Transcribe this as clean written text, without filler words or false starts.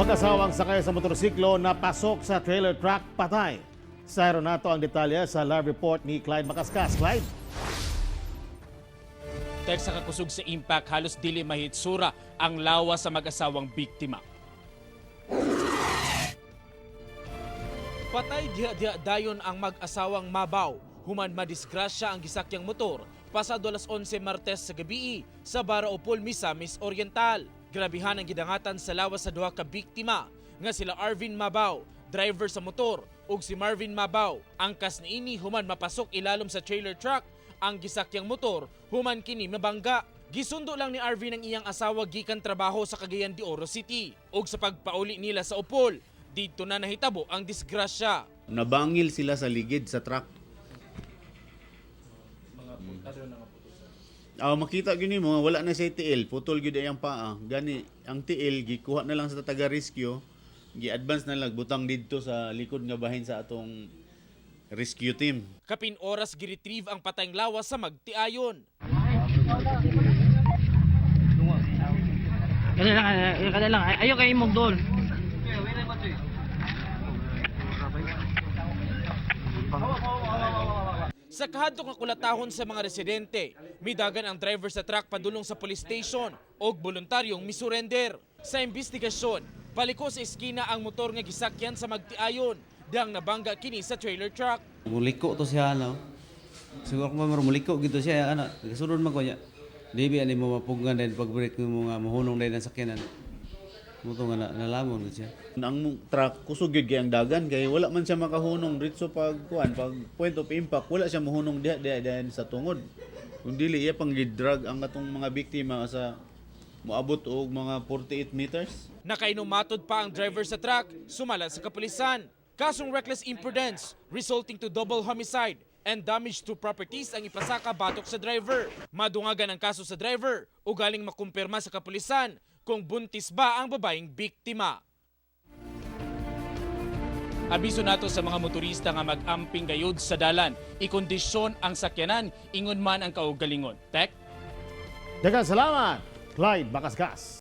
Mag-asawang sakay sa motorsiklo na pasok sa trailer truck, patay. Sa nato ang detalye sa live report ni Clyde Macascas. Clyde? Tek, sa kakusog sa impact, halos dili mahitsura ang lawa sa mag-asawang biktima. Patay diha-diha dayon ang mag-asawang Mabaw human madisgrasya ang gisakyang motor pasado alas 11 Martes sa gabii sa Baraopol, Misamis Oriental. Grabihan ang gidangatan sa lawas sa duha ka biktima nga sila Arvin Mabaw, driver sa motor, ug si Marvin Mabaw. Angkas niini human mapasok ilalom sa trailer truck ang gisakyang motor human kini mabangga. Gisundo lang ni Arvin ang iyang asawa gikan trabaho sa Cagayan de Oro City. Ug sa pagpauli nila sa Opol, didto na nahitabo ang disgrasya. Nabangil sila sa ligid sa truck. Ah, makita gyud nimo wala na sa tiil, putol gyud ang paa. Gani ang tiil gikuha na lang sa taga rescue, gi-advance na lang butang didto sa likod nga bahin sa atong rescue team. Kapin oras giretrieve ang patayng lawas sa magtiayon. Kada lang, kada lang. Ayaw kayo mong doon. Sa kahadlok nga kulatahon sa mga residente, midagan ang driver sa truck padulong sa police station og voluntaryong misurrender. Sa investigasyon, paliko sa eskina ang motor nga gisakyan sa magtiayon, dang nabangga kini sa trailer truck. Muliko to siya ano. Siguro kung mamaro muliko gito siya ana. Kasunod man ko niya. Di ba ani mo mapugnan din pag break mo nga mohunong din ang sakyanan. Mo to nga nalamon gid siya. Ang truck kusog gyud kay ang dagan kay wala man siya makahunong diretso pag kuan, pag point of impact wala siya mohunong diha diha diha sa tungod. Kung dili iya pang gidrag ang atong mga biktima sa moabot og mga 48 meters. Nakainumatod pa ang driver sa truck, sumala sa kapulisan. Kasong reckless imprudence resulting to double homicide and damage to properties ang ipasaka batok sa driver. Madungagan ang kaso sa driver o galing makumpirma sa kapulisan kung buntis ba ang babaeng biktima. Abiso nato sa mga motorista nga mag-amping gayud sa dalan. Ikondisyon ang sakyanan, ingon man ang kaugalingon. Tek? Daghang salamat, Clyde Macascas.